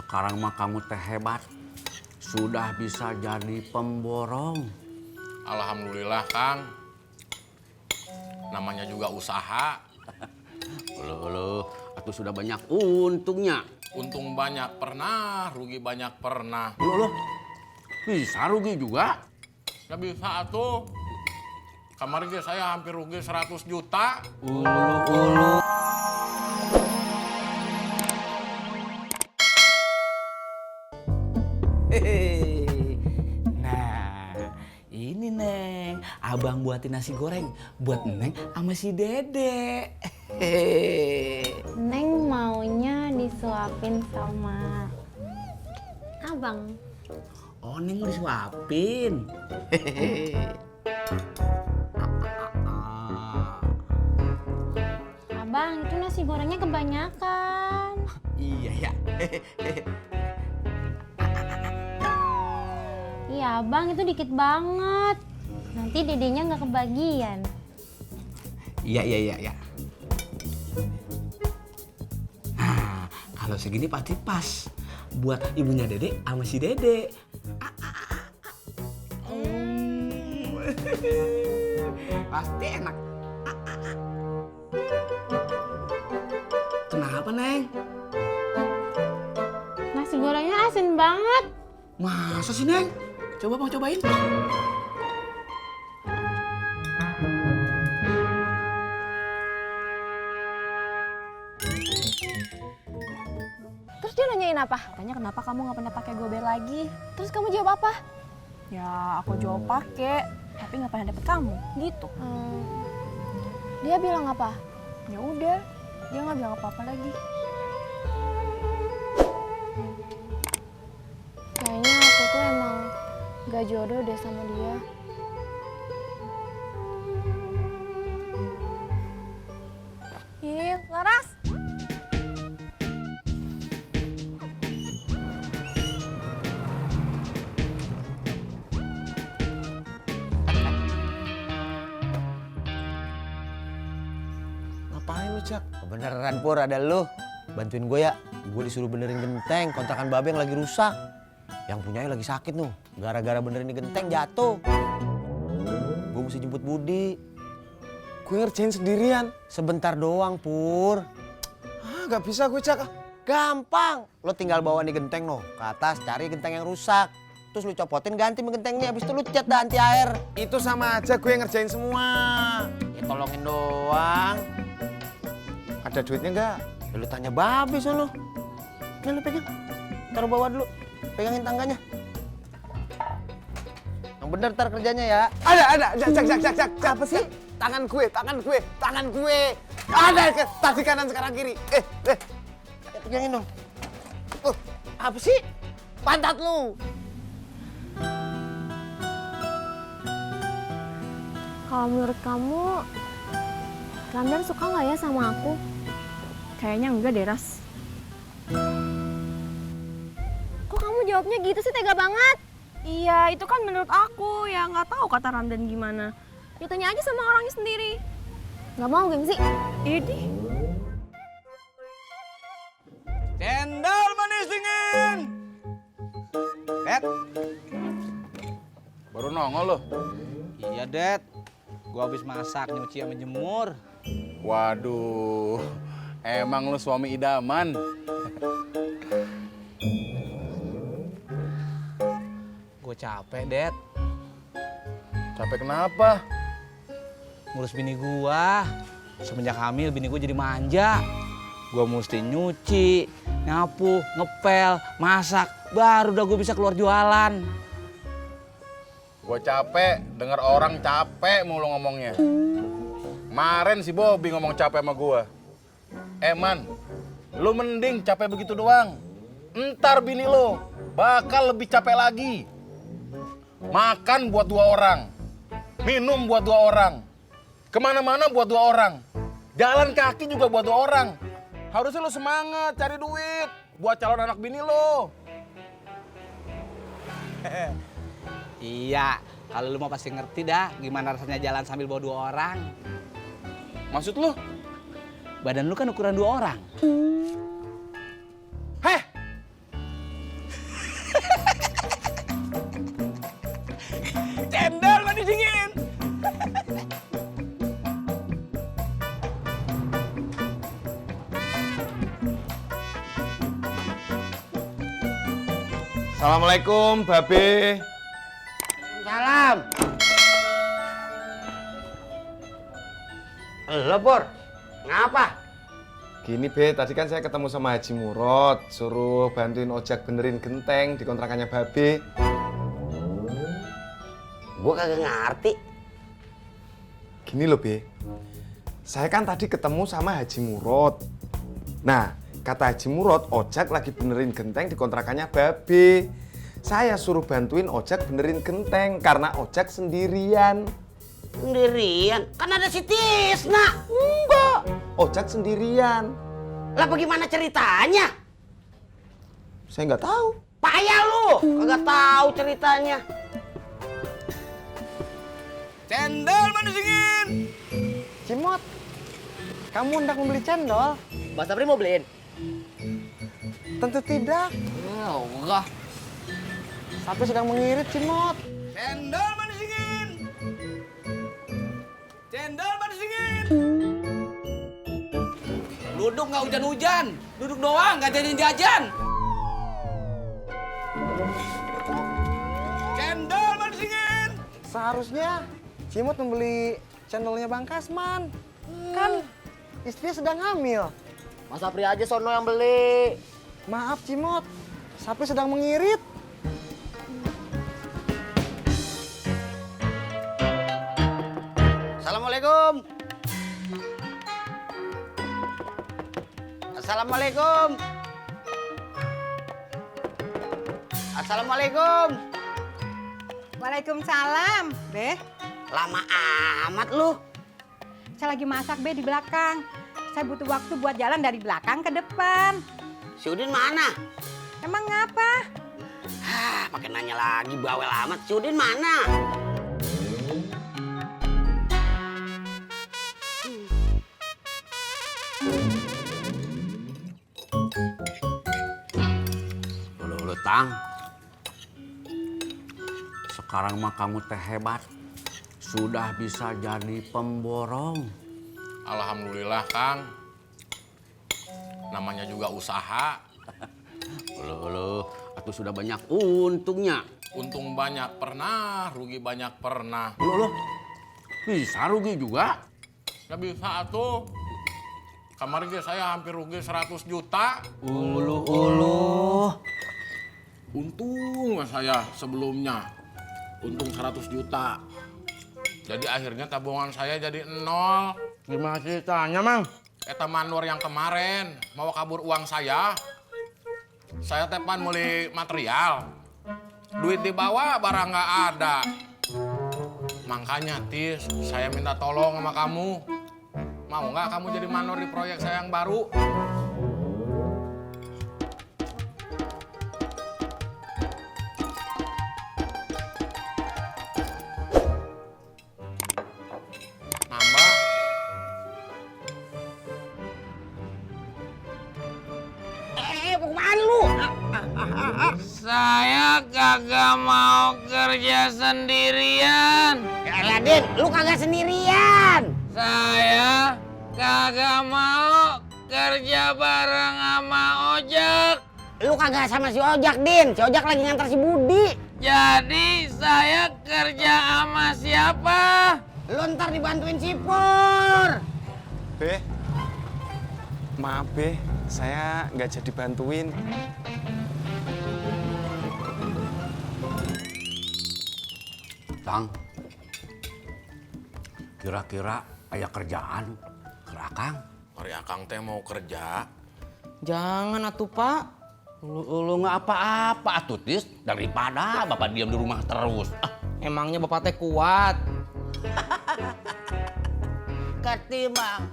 Sekarang mah kamu teh hebat. Sudah bisa jadi pemborong. Alhamdulillah, Kang. Namanya juga usaha. Loh, aku sudah banyak untungnya. Untung banyak pernah, rugi banyak pernah. Loh, bisa rugi juga? Ya bisa tuh. Kemarin saya hampir rugi 100 juta. Ulu. Nah, ini Neng, abang buatin nasi goreng buat Neng sama si Dede. Neng maunya disuapin sama abang. Oh, Neng mau disuapin. Abang, itu nasi gorengnya kebanyakan. Iya ya. Iya, abang itu dikit banget. Nanti dedenya nggak kebagian. Iya. Nah, kalau segini pasti pas buat ibunya Dede sama si Dede. Pasti enak. Kenapa, Neng? Nasi gorengnya asin banget. Masa sih, Neng? Coba Bang cobain. Terus dia nanyain apa? Tanya kenapa kamu nggak pernah pakai gober lagi. Terus kamu jawab apa? Ya aku jawab pakai, tapi nggak pernah dapet kamu. Gitu. Dia bilang apa? Ya udah, dia nggak bilang apa-apa lagi. Kayaknya aku tuh emang gak jodoh deh sama dia. Ih, Laras. Ngapain lu, Cak? Beneran Pur, ada lu. Bantuin gue ya. Gue disuruh benerin genteng, kontrakan babe yang lagi rusak. Yang punyanya lagi sakit nuh. Gara-gara benerin genteng jatuh. Gue mesti jemput Budi. Gue ngerjain sendirian. Sebentar doang, Pur. Gak bisa gue, Cak. Gampang. Lo tinggal bawa nih genteng noh ke atas, cari genteng yang rusak. Terus lu copotin, ganti gentengnya. Habis itu lu cat dah anti air. Itu sama aja gue ngerjain semua. Ya tolongin doang. Ada duitnya nggak? Ya, lu tanya babe sono. Nih lu pegang. Taruh bawah dulu. Pegangin tangganya. Yang bener ntar kerjanya ya. Ada. Cak. Apa sih? Tangan gue. Ada, tadi kanan sekarang kiri. Ya, pegangin dong. Apa sih? Pantat lu. Kalau menurut kamu, Ramdan suka nggak ya sama aku? Kayaknya enggak deh, Ras. Kok kamu jawabnya gitu sih, tega banget? Iya, itu kan menurut aku. Ya nggak tahu kata Ramdan gimana. Ya tanya aja sama orangnya sendiri. Nggak mau gengsi? Idih. Cendol manis dingin. Det. Baru nongol loh. Iya, Det. Gua habis masak, nyuci sama jemur. Waduh, emang lu suami idaman. Gue capek, Det. Capek kenapa? Ngurus bini gua. Semenjak hamil bini gua jadi manja. Gua mesti nyuci, nyapu, ngepel, masak, baru dah gua bisa keluar jualan. Gue capek, denger orang capek mulu ngomongnya. Kemarin si Bobby ngomong capek sama gue. Man, lu mending capek begitu doang. Entar bini lu bakal lebih capek lagi. Makan buat 2 orang, minum buat 2 orang, kemana-mana buat 2 orang, jalan kaki juga buat 2 orang. Harusnya lu semangat cari duit buat calon anak bini lu. Iya, kalau lu mau pasti ngerti dah gimana rasanya jalan sambil bawa 2 orang. Maksud lu? Badan lu kan ukuran 2 orang. Heh, Assalamualaikum, Babe. Salam. Lo, Pur. Ngapa? Gini, Be, tadi kan saya ketemu sama Haji Murad, suruh bantuin ojek benerin genteng di kontrakannya Babe. Gue kagak ngerti. Gini loh, Be. Saya kan tadi ketemu sama Haji Murad. Nah, kata Haji Murad, ojek lagi benerin genteng di kontrakannya Babe. Saya suruh bantuin ojek benerin genteng karena ojek sendirian. Sendirian? Kan ada si Tisna. Enggak, ojek sendirian. Lah bagaimana ceritanya? Saya nggak tahu. Payah lu, kagak tahu ceritanya. Cendol manis dingin. Cimot, kamu hendak membeli cendol? Mas Sabri mau beliin? Tentu tidak. Enggak. Sapi sedang mengirit, Cimot. Cendol manis dingin. Cendol manis dingin. Duduk nggak hujan-hujan. Duduk doang, nggak jadi jajan. Cendol manis dingin. Seharusnya Cimot membeli cendolnya Bang Kasman. Kan istrinya sedang hamil. Mas Sapri aja sono yang beli. Maaf, Cimot. Sapi sedang mengirit. Assalamualaikum. Assalamualaikum. Assalamualaikum. Waalaikumsalam, Be. Lama amat lu. Saya lagi masak, Be, di belakang. Saya butuh waktu buat jalan dari belakang ke depan. Si Udin mana? Emang ngapa? Hah, pakai nanya lagi, bawel amat. Si Udin mana? Lu Tang. Sekarang mah kamu teh hebat. Sudah bisa jadi pemborong. Alhamdulillah, Kang. Namanya juga usaha. Lu, aku sudah banyak untungnya. Untung banyak pernah, rugi banyak pernah. Lu, bisa rugi juga. Gak bisa tuh. Kemarin saya hampir rugi 100 juta. Ulu. Untung saya sebelumnya. Untung 100 juta. Jadi akhirnya tabungan saya jadi 0. Gimana ceritanya, Mang? Eta mandor yang kemarin mau kabur uang saya. Saya tepan beli material. Duit dibawa, barang nggak ada. Makanya, Tis, saya minta tolong sama kamu. Mau nggak kamu jadi mandor di proyek saya yang baru? Nambah. Mau kemana lu? Saya kagak mau kerja sendirian. Yalah, Din, lu kagak sendirian. Saya kagak mau kerja bareng sama Ojak. Lu kagak sama si Ojak, Din. Si Ojak lagi ngantar si Budi. Jadi saya kerja sama siapa? Lu ntar dibantuin si Pur. Be, maaf, Be. Saya nggak jadi bantuin. Tang, kira-kira aya kerjaan ke Akang? Hari Akang teh mau kerja. Jangan atuh Pak. Lu nggak apa-apa, atuh Tis. Daripada Bapak diam di rumah terus. Emangnya Bapak teh kuat? Ketimbang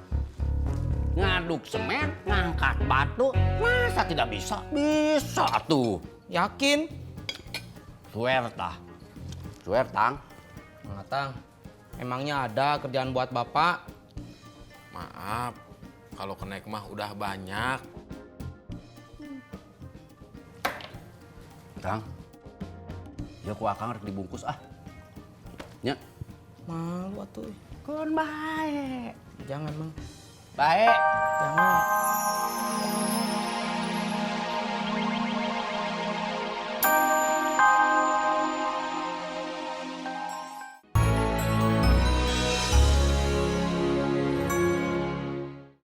ngaduk semen, ngangkat batu, masa tidak bisa? Bisa tuh. Yakin? Swear tah. Swear, Tang. Tang, emangnya ada kerjaan buat Bapak? Maaf, kalau kenaik mah udah banyak. Tang, ya ku Akang rek dibungkus ah. Nya. Malu atuh. Kon bae. Jangan, Mang. Baik. Jangan.